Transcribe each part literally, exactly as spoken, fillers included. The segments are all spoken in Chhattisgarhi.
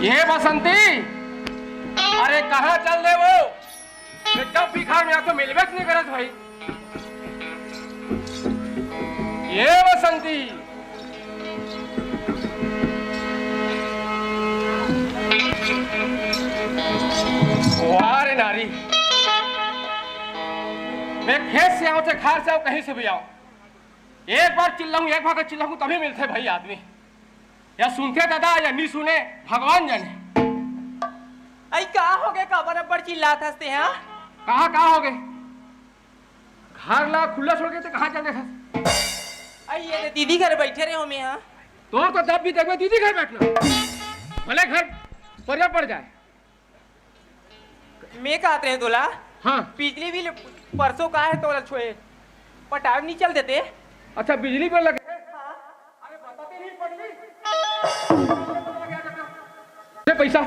ये बसंती, अरे कहाँ चल दे वो? मैं जब भी घर में आतो मिलबे नहीं करत भाई। ये बसंती, वाह रे नारी, मैं खेत से आऊं चाहे घर से आऊं, कहीं से भी आऊं, एक बार चिल्लाऊं, एक बार चिल्लाऊं तभी मिलते भाई आदमी। या सुनते दादा या नहीं सुने, भगवान जाने। अई का हो गए, काबर अब्बड़ चिल्लात हस ते हा? कहा का हो गए? घर ला खुला छोड़ के ते कहाँ चल देथस? अई ये दे दीदी घर बैठे रहे हो मैं हा। तो तो जब भी देखबे दीदी घर बैठना, भले घर परिया पड़ जाए। मैं कहत रहे तोला, हाँ। बिजली बिल परसों का है तोला छोए पटावे नहीं चल देते। अच्छा, बिजली बिल लगे। दे पैसा।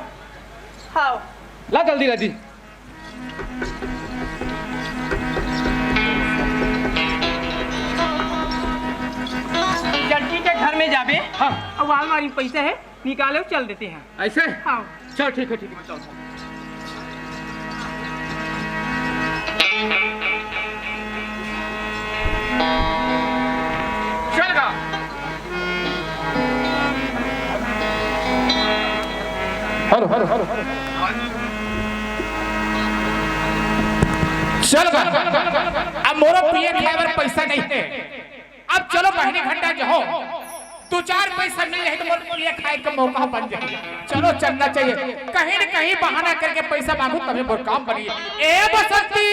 हाँ। ला जल्दी ला दी। जल्दी के घर में जाबे। हाँ। अब अलमारी में पैसा है, निकाले चल देते हैं। ऐसे? हाँ। चल ठीक है, ठीक है, चल। चल गा। Hello hello hello. चल गा। अब मोरो पिए खाए बर पैसा नहीं है। अब चलो बहिनी घंटा जो हो, दू चार पैसा मिल जाही त मोर पिए खाए के मौका बन जाही। चलो चलना चाहिए, कहीं न कहीं बहाना करके पैसा मांगू तभी मोर काम बनी। ए बसंती।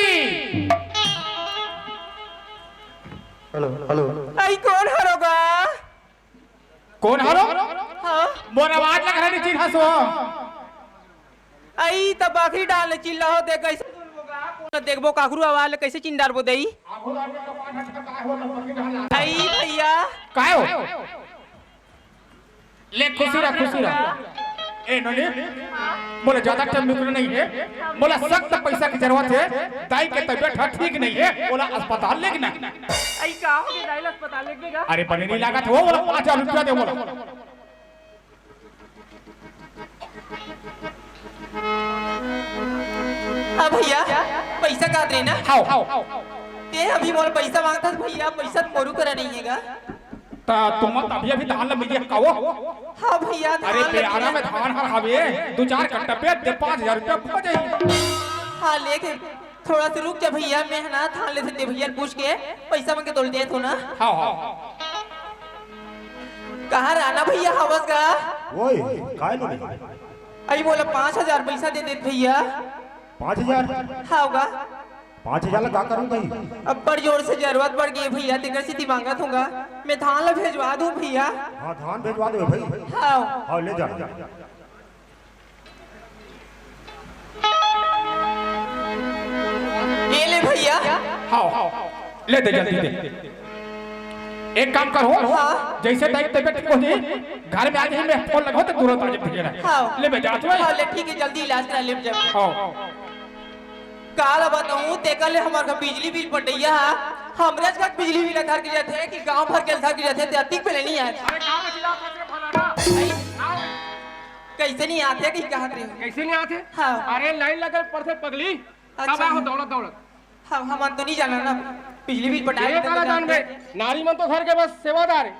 Hello hello. आई कौन हरोगा? कौन हरो? हाँ। मोर आवाज लग रहा नहीं चिन्हा सो। आई त बाखरी डाल चिल्ला हो दे कैसे बोलबो गा? कौन देखबो काकरू आवाज ले कैसे चिन डालबो दई? आई भैया। काय हो? ले खुशी रह, खुशी रह। ए ननी, मोला ज्यादा टाइम रुकना नहीं है। मोला सख्त पैसा की जरूरत है। दाई के तबीयत ह ठीक नहीं है। मोला अस्पताल लेके ना। आई का हो गया दाई ला अस्पताल लेके गा? अरे बने नहीं लागत हो, मोला पाँच हजार रुपया दे मोला। हाँ भैया, पैसा का देना? हाओ, हाओ। ते अभी मोर पैसा मांगता था भैया, पैसा तो मोरू करा नहीं है गा। ता तुम अभी अभी धान ला मिलिया काओ? हाँ भैया, अरे प्यारा में धान हर हवे, दो चार कट्टा पे दे पाँच हजार रुपया हो जाई। हाँ लेके थोड़ा सा रुक जा भैया, मैं है ना धान ले सकते भैया पूछ के पैसा मांग के तोल दे तो ना। हाँ हाँ। कहाँ राना भैया हवस का? ओए, काय लो नहीं? अई मोला पाँच हजार पैसा दे देत भैया। पाँच हजार? हाँ होगा। पाँच हजार ला का करूँ भाई? अब्बड़ जोर से जरूरत पड़ गई भैया, तेकर से मांगत होगा। मैं धान ला भेजवा दूँ भैया। हाँ धान भेजवा दे भाई। हाँ। हाँ ले जा। ये ले भैया। हाँ, हाँ, ले दे जल्दी दे। एक काम करो, हाँ। जैसे दाई तबीयत ठीक हो जाए, घर में आ जाए, मैं फोन लगाओ तो तुरंत आ जाए। हाँ। ले मैं जात हूँ। हाँ, ले ठीक है, जल्दी इलाज करा ले जब। हाँ। काल बताऊं, तेकर ले हमार घर बिजली बिल पटैया, हमरे घर बिजली बिल धर के जाते कि गांव भर के धर के जाते, ते अतिक पहले नहीं आया था। अरे, कहाँ चिल्लात हस रे फलाना? कैसे नहीं आते कि कहा थे? कैसे नहीं आते? हाँ। अरे, लाइन लगल पड़ते पगली। अच्छा। कब आए हो दौड़त दौड़त? हाँ, हमन तो नहीं जाना ना, बिजली बिल पटाए ये काला जानबे, नारी मन तो घर के बस सेवादार है,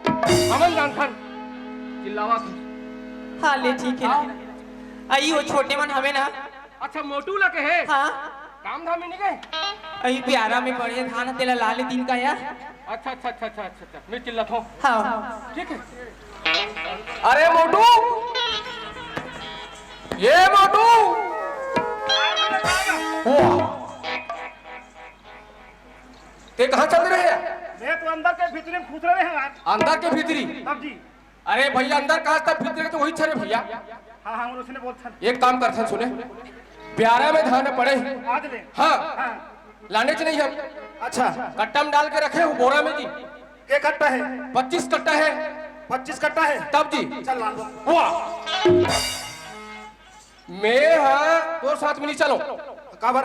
हमन जानथन। चिल्लावा तू। हाँ, ले ठीक है। हाँ। आई वो छोटे मन हवे ना। अच्छा, मोटू ला कहे? हाँ। काम धाम में नहीं गए? अई प्यारा में पड़े धान तेला ला ले दिन का यार। अच्छा अच्छा अच्छा अच्छा अच्छा अच्छा, मैं चिल्लात हूँ। हाँ। ठीक है। अरे मोटू, ये मोटू। वाह। ते कहाँ चल रहे हैं? मैं तो अंदर के भीतरी में घुस रहे हैं यार। अंदर के भीतरी? तब जी। अरे भैया, अंदर कहाँ था, भीतरी तो वही छरे भैया। हाँ, हाँ, उसने बोल था। एक काम करथन, सुने, प्यारा में धान पड़े। आज ले। हाँ। हाँ। लाने च नहीं हम। अच्छा। कट्टा में डाल के रखे हो बोरा में जी। एक कट्टा है। पच्चीस कट्टा है। पच्चीस कट्टा है। तब जी। चल लान दो। वाह। मैं हाँ, तोर साथ में नहीं चलो। काबर?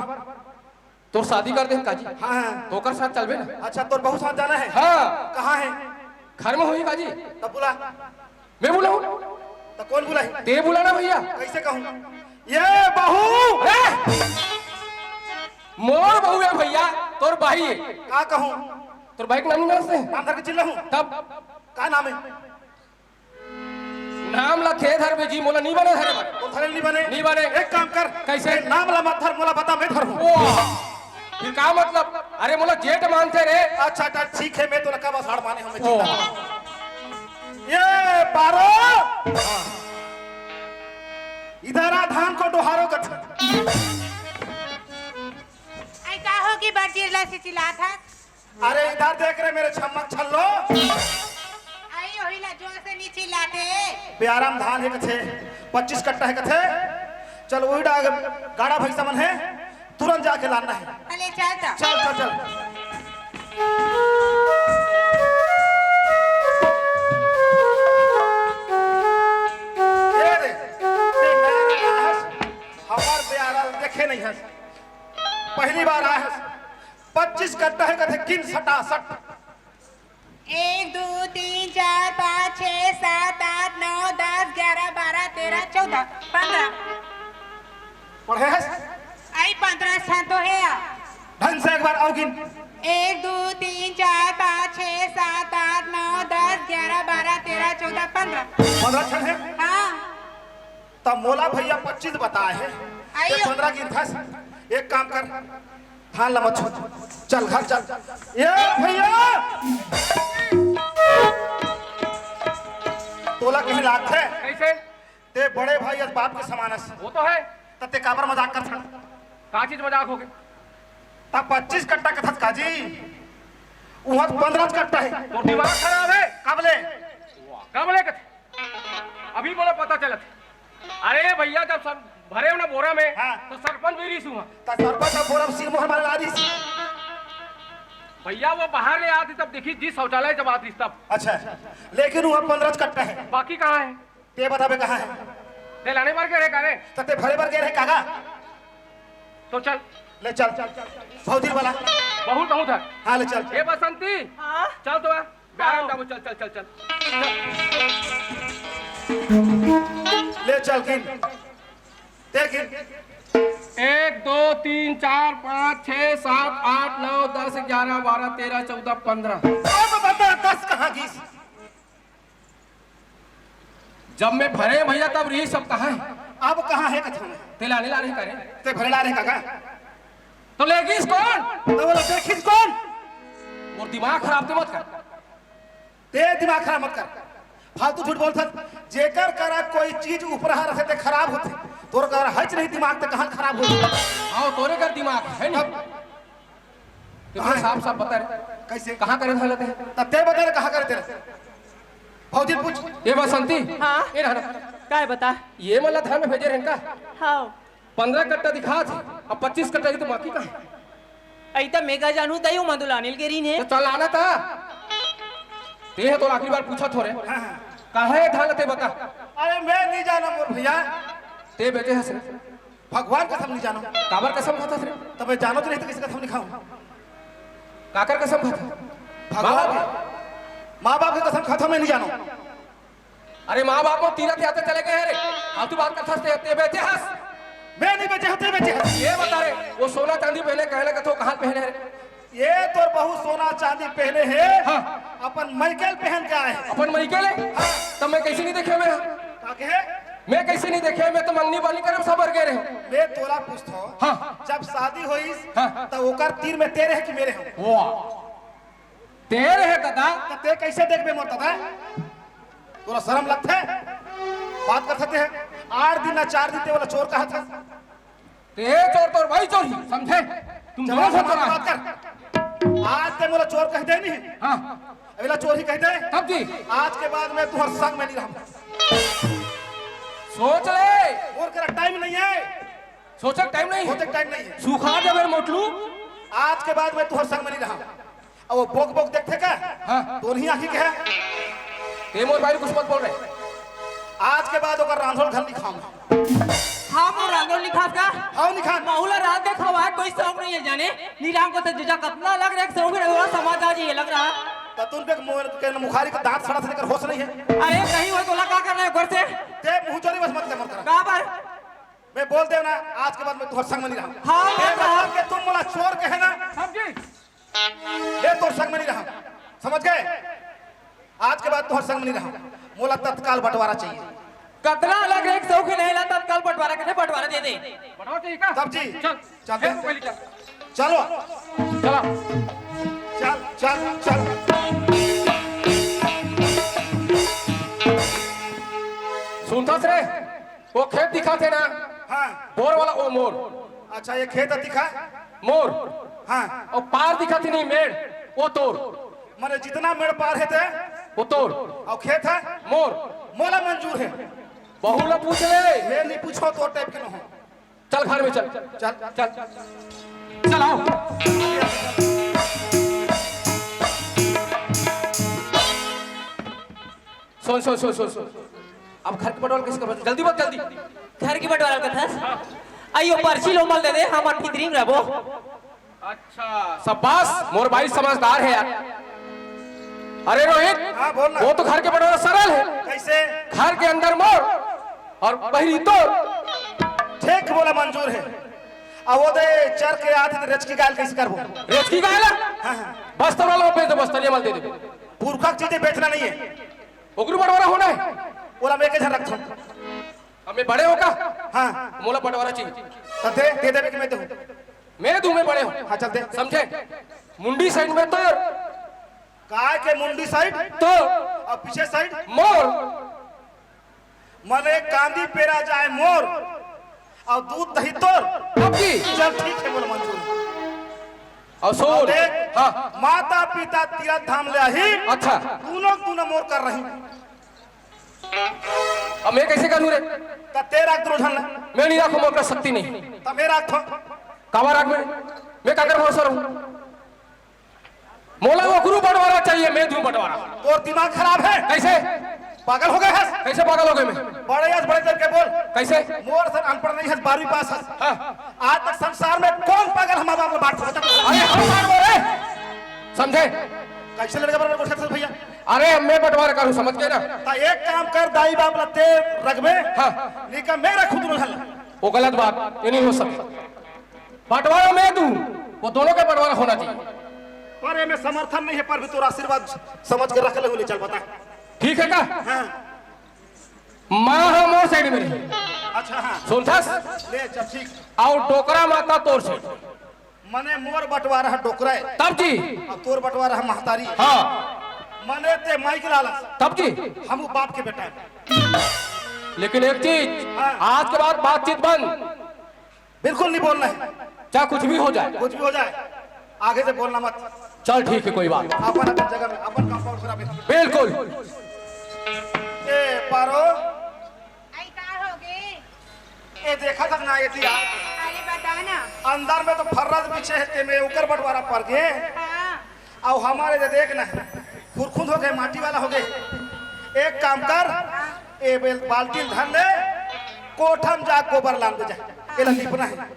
तोर शादी कर दे काजी। हाँ, हाँ। तो ओकर साथ चलबे ना। अच्छा, तोर बहू साथ जाना है? हाँ। कहाँ है? घर में होही काजी। तब बुला। मैं बुलाऊँ? त कोन बुलाही? ते बुला ना भइया। कइसे कहूं? ये बहू! अरे! मोर बहू हे भइया, तोर बाई हे। का कहूं? तोर बाई के नाम नइ जानस? नाम धर के चिल्लाहूं। तब? का नाम हे? नाम ला ते धरबे जी, मोला नइ बने धरे बर। तोर धरे नइ बने? नइ बने। एक काम कर। कइसे? ये नाम ला मत धर, मोला बता, मैं धरहूं। ओ, फेर का मतलब? अरे मोला जेठ मानथे रे। अच्छा, अच्छा, ठीक हे, मैं तोला कब असाढ़ माने हंव, मैं ओ। चिंता नइ कर। ये पारो! इधर आ, धान को डोहारो कथे। अई का होगे बरजीर ला अइसे चिल्लात हस? अरे इधर देख रे मेरे छम्मक छल्लो। अई ओही ला जोर से नइ चिल्लाते। प्यारा म धान हे कथे, पच्चीस कट्टा हे कथे। चल ओही डा गाड़ा भइसा मन हे, तुरंत जाके लाना हे। अले चल त। चल, चल, चल। ये दे, ये नया नया हस, हमर प्यारा देखे नइ हस। पहली बार आए हस। पच्चीस कट्टा हे कथे, गिन सटासट। एक, दू, तीन, चार, पाँच, छः, सात, आठ, नौ, दस, ग्यारह, बारह, तेरह, चौदह, पन्द्रह। पढ़े हस? अई पन्द्रह ठन तो हे। ढंग से एक बार अउ गिन। एक, दू, तीन, चार, पाँच, छः, सात, आठ, नौ, दस, ग्यारह, बारह, तेरह, चौदह, पन्द्रह। पन्द्रह ठन हे? हाँ। त मोला भइया पच्चीस बताए हे, अइयो। ते पन्द्रह गिनथस। एक काम कर, धान ल मत छू, चल घर चल। ए भइया, तोला कहीं लागथे? कइसे? ते बड़े भाई अउ बाप के समान हस। वो तो हे। त ते काबर मजाक करथस? का चीज मजाक होगे? त पच्चीस कट्टा कथस का जी, उहाँ पन्द्रह कट्टा हे। तोर दिमाग खराब हे। कब ले? वाह, कब ले कथे? अभी मोला पता चलत हे। अरे भइया, जब सर भरे हंव ना बोरा में, हाँ। त सरपंच भी रहिस उहाँ। त सरपंच अउ बोरा में सिरमोहर मारे ला रहिस। भइया, वो बाहर ले आतिस तब देखिस जी, शौचालय जब आतिस तब। अच्छा, लेकिन उहाँ पन्द्रह कट्टा हे। बाकी कहाँ हे? ते बताबे कहाँ हे? ते लाने बर गे रहे का रे? त ते भरे बर गे रहे का गा? तो चल। ले चल। भौजी वाला। बहुत, बहुत हे। हाँ, ले चल। ए बसंती। हाँ? चल तो आ। व्यायाम जाबो, चल, चल, चल, चल। ले चल, गिन। ते गिन। एक, दो, तीन, चार, पाँच, छः, सात, आठ, नौ, दस, ग्यारह, बारह, तेरह, चौदह, पन्द्रह। अब बता, दस कहाँ गिस? जब मैं भरे भइया तब रहिस, अब कहाँ हे? अब कहाँ हे कथन? ते लाने ला रहे का रे? ते भरे ला रहे का गा? तो ले गिस कोन? त ओला देखिस कोन? मोर दिमाग खराब ते मत कर। ते दिमाग खराब मत कर। फालतू झूठ बोलथस। जेकर करा कोई चीज उपरहा रथे ते खराब होथे। तोर करा हेच नहीं दिमाग ते कहाँ खराब होथे? हाँ, तोरे कर दिमाग हे नहीं। तब ते कहाँ हे? साफ साफ बता रे। कइसे? कहाँ करे धान ल ते? त ते बता रे कहाँ करे तेला। भौजी पूछ। ए बसंती। हाँ? ए रहा ना। काय बता? ये मन ला धान में भेजे रहेन का? हाँ। पन्द्रह कट्टा दिखात हे, अब पच्चीस कट्टा हे त बाकी कहाँ हे? अई त मैं का जानहूँ, तइयो मधुलानिल के रहिन हे। त चल आना त। ते ह तो आखिरी बार पूछत हों रे। हाँ, हाँ। कहाँ हे धान ल ते बता। अरे मैं नइ जानंव मोर भइया। ते बेचे हस रे। भगवान कसम नइ जानंव। काबर कसम खाथस रे? त मैं जानंव तो नहीं त कइसे कसम नइ खाहूँ? काकर कसम खाथस? भगवान। माँ बाप के। माँ बाप के कसम खाथंव, मैं नइ जानंव। अरे माँ बाप मन तीरथ यात्रा चले गे हे रे। फालतू बात करथस ते, ते बेचे हस। मैं नइ बेचे हंव, ते बेचे हस। ये बता रे, वो सोना चांदी पहने, कहे ला कथो कहाँ पहने हे रे? ये तोर बहू सोना चांदी पहने हे। हाँ। अपन मइके ल पहन के आए हे। अपन मइके ले? हाँ। तब मैं कइसे नइ देखेंव मैं? का कहे? मैं कइसे नइ देखेंव? मैं तो मंगनी बानी करे बर गे रहेंव। मैं तोला पूछथंव। हाँ। जब शादी होइस, हाँ। त ओकर तीर में ते रहे कि मैं रहेंव? वाह। ते रहे ददा। त ते कइसे देखबे मोर ददा? तोला शरम लगथे? बात करथस ते। आठ दिन ना चार दिन ते ओला चोर कहथस। ते चोर तोर बाई चोर ही, समझे? तुम चलो, दोनों से चोर बात कर। आज ते मोला चोर कहि दे नहीं। हाँ। अगला चोर ही कहि दे। तब जी। आज के बाद मैं तुँहर संग में नइ रहंव। सोच ले। मोर करा टाइम नइ हे। सोचे के टाइम नइ हे। सोचे के टाइम नइ हे। सुखा जाबे रे मोटलू। आज के बाद मैं तुँहर संग में नइ रहंव। अब वो बोक बोक देखथे का? हाँ। दोनों ही आँखी के हे। ते मोर बारे कुछ मत बोल रे। आज के बाद ओकर रांधल घर नइ खाहूँ। हाँ, मोर रांधल नइ खास का? हाँ, नइ खाहूँ। महू ला रांध के खवाए कोई शौक नइ हे जाने। नीलाम को तो जीजा कतना अलग रहे, शौक रहे, वो समझ आ जाइए लग रहा। त तुन के मोर के मुखारी के दांत सड़ा से लेकर होश नहीं है। अरे कहीं हो तोला का करना है घर से? ते मुंह चोरी बस मत कर मोर करा। का बर? मैं बोल दे ना, आज के बाद मैं तुहर संग में नहीं रहा। हाँ, ये हाँ। मतलब के तुम मोला चोर कहे ना? समझी? मैं तोर संग में नहीं रहा, समझ गए? आज के बाद तुहर संग में नहीं रहा। मोला तत्काल बंटवारा चाहिए। कतना अलग एक सौ के नहीं ला, तत्काल बंटवारा के दे, बंटवारा दे दे। बंटवारा चाहिए का? तब जी। चल। चल दे। चल, पहले चल। चलो। चला। चल, चल, चल। सुनथस रे? वो खेत दिखाथे ना? हाँ। बोर वाला, वो मोर। अच्छा, ये खेत दिखा? मोर। हाँ। अउ पार दिखाथे नहीं, मेड़, वो तोर। माने जितना मेड़ पार हे ते? वो तोर। अउ खेत हे? मोर। मोला मंजूर हे। बहू ला पूछ ले। मैं नहीं पूछो, तोर टाइप के न हो। चल घर में चल। चल। चल। चल आओ। सुन, सुन, सुन, सुन, सुन। अब घर के बंटवारा कैसे करबो? जल्दी बोल, जल्दी। घर के बंटवारा कथस? अइयो पर्ची लो मल दे दे, हमर ठीक रिंग रबो। अच्छा, शाबाश, मोर भाई समझदार है यार। अरे रोहित, हाँ, बोल ना। वो तो घर के बंटवारा सरल है। कैसे? घर के अंदर मोर और बहिरी तोर। ठीक बोला, मंजूर है। अब वो दे चर के आती तो रेचकी गाय ल कैसे करबो? रेचकी गाय ला? हाँ, हाँ। बस्तर वाला पे तो बस्तर ये मल दे दे। पुरखा के चीजें बेचना नहीं है। ओकरू बंटवारा होना है। ओला मैं के झन रखथों। अब मैं बड़े हो का? हाँ। मोला बंटवारा चाहिए। तब दे, दे देबे कि मैं दूँ? मैं दूँ, मैं बड़े हो। हाँ, चल दे। समझे? मुंडी साइड में तोर। काय के मुंडी साइड? तोर। और पीछे साइड? मोर। मने कांदी पेरा जाए मोर, और दूध दही तोर। पक्की। चल ठीक है, मोला मंजूर। और सुन। देख, हाँ। माता पिता तीरथ धाम ले आही। अच्छा। दूनों, दूनों मोर कर रही। अब मैं कैसे करूँ रे? त तेरा दुर्योधन ला। मैं नहीं रखूँ, मोर कर शक्ति नहीं। त मैं रखथों। काबर रख मैं? मैं काकर भरोसा रहूँ? मोला ओकरू बंटवारा चाहिए, मैं दूँ बंटवारा। तोर दिमाग खराब है? कैसे? पागल हो गए हस? कैसे पागल हो गए मैं? बड़े हस, बड़े करके बोल। कैसे? मोर सन अनपढ़ नहीं हस, बारहवीं पास हस। हाँ। आज तक संसार में कौन पागल हमारे बाप को बांट सकता? अरे हम बांट बोले, समझे? कैसे लड़का बराबर बोल सकते भैया? अरे मैं बंटवारा करूँ, समझ गए ना? ता एक काम कर, दाई बाप ला ते रखबे। हाँ। नहीं का मैं रखूँ दोनों झन ला। वो गलत बात, ये नहीं हो सकता। बंटवारा मैं दूँ, वो दोनों का बंटवारा होना चाहिए। पर ये में समर्थन नहीं है, पर भी तोर आशीर्वाद समझ के रख ले, ले चल बता। ठीक है का? हाँ। माँ हा मोर साइड में रही। अच्छा, हाँ। सुनथस? ले चल, ठीक। और डोकरा माता तोर साइड। मने मोर बंटवारा है डोकरा है। तब जी। अब तोर बंटवारा है महतारी। हाँ। मने ते माई के लालच। तब जी। हम वो बाप के बेटा है। लेकिन एक चीज, हाँ। आज के बाद बातचीत बंद। बिल्कुल नहीं बोलना है। चाहे कुछ भी हो जाए। कुछ भी हो जाए, आगे से बोलना मत। चल ठीक है, कोई बात। अपन अपन जगह में, अपन कंपाउंड पर अपन। बिल्कुल। ए पारो, आई का होगे? ए देखा था ना ये दिया? अरे बता ना। अंदर में तो फर्रस बिछे है, ते में ओकर बंटवारा पर गे। हाँ। अउ हमारे जे देख ना, खुरखुंद हो गए, माटी वाला हो गए। एक काम कर, ए बेल-, बाल्टी ल धर ले, कोठा म जा, गोबर लान दे जा, एला लिपना है।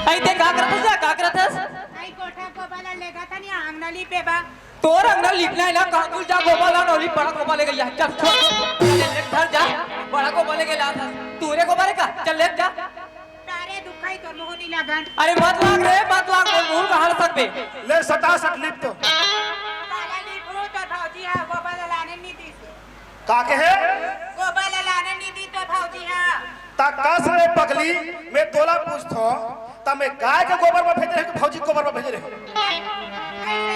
अई ते का करत हस, का करत हस? आई कोठा गोबर ला लेगा था नहीं, आंगना लिपे बा। तोर अंगना लिपना है ना, कहाँ तू जा गोबर ला, नौली बड़ा गोबर ले गया। चल, छोड़, चल, ले, घर जा, बड़ा गोबर ले गया था। तू रे गोबर है का? चल, ले जा। तारे दुखाई तोर मुंह नी लागन। अरे मत लाग रे, मत लाग, मोर मुंह कहाँ लग सकबे? ले सटा सट लिप तो। काला लिप रो तो भौजी हा गोबर लाने नी दीस। का कहे? गोबर लाने नी दी तो भौजी हा। ता कस रे पगली, मैं तोला पूछथो, ता मैं गाय के गोबर में भेजे रहे कि भौजी के गोबर में भेजे रहे? ऐसे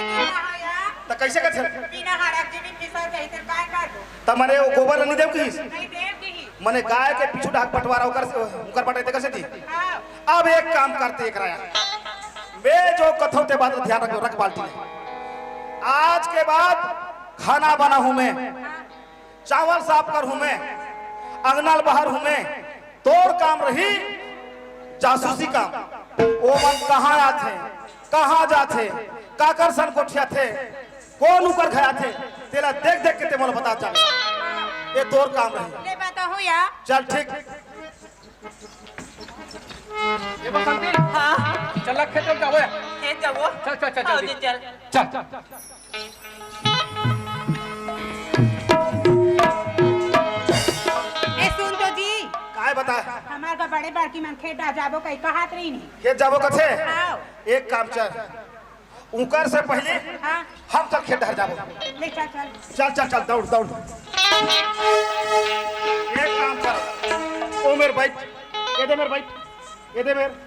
नहीं कहा यार। ता कैसे करथे? बिना हड़क जी भी फिसल जाही, तेरे काय कर दो? ता मने वो गोबर नी देव किहिस? नहीं देव किहिस। मने गाय के पीछू डाक बंटवारा ओकर से, ओकर बंटवारा तेकर से दी। हाँ। अब एक काम करते एक राया। मैं जो कथों ते बात ध्यान रख, रख बाल्टी में। आज के बाद खाना बनाहूं मैं, चावल साफ करहूं मैं, अंगना ल बहारहूं मैं, तोर काम रही जासूसी काम। ओमन कहाँ आथे, कहाँ जाथे, काकर सन गोठियाथे, कोन उकर घर आथे, तेला देख देख के ते मोला बता चल। ये तोर काम रही। ले बताहूं या। चल ठीक। ये बसंती। हाँ। चल, खेत में जाबो। खेत जाबो। चल, चल, चल, आओ जल्दी। जी, चल। चल, चल, चल। ए, सुन तो जी। काय बताय? हमार का बड़े बड़की मन खेत डहर जाबो कही कहत रहिन। खेत जाबो कथे? आओ। एक काम चल, उकर से पहले हाँ। हम तक खेत डहर जाबो। ले चल, चल। चल, चल, चल, दौड़, दौड़। एक काम कर, ओ मेर बैठ, ए दे मेर बैठ, ए दे मेर।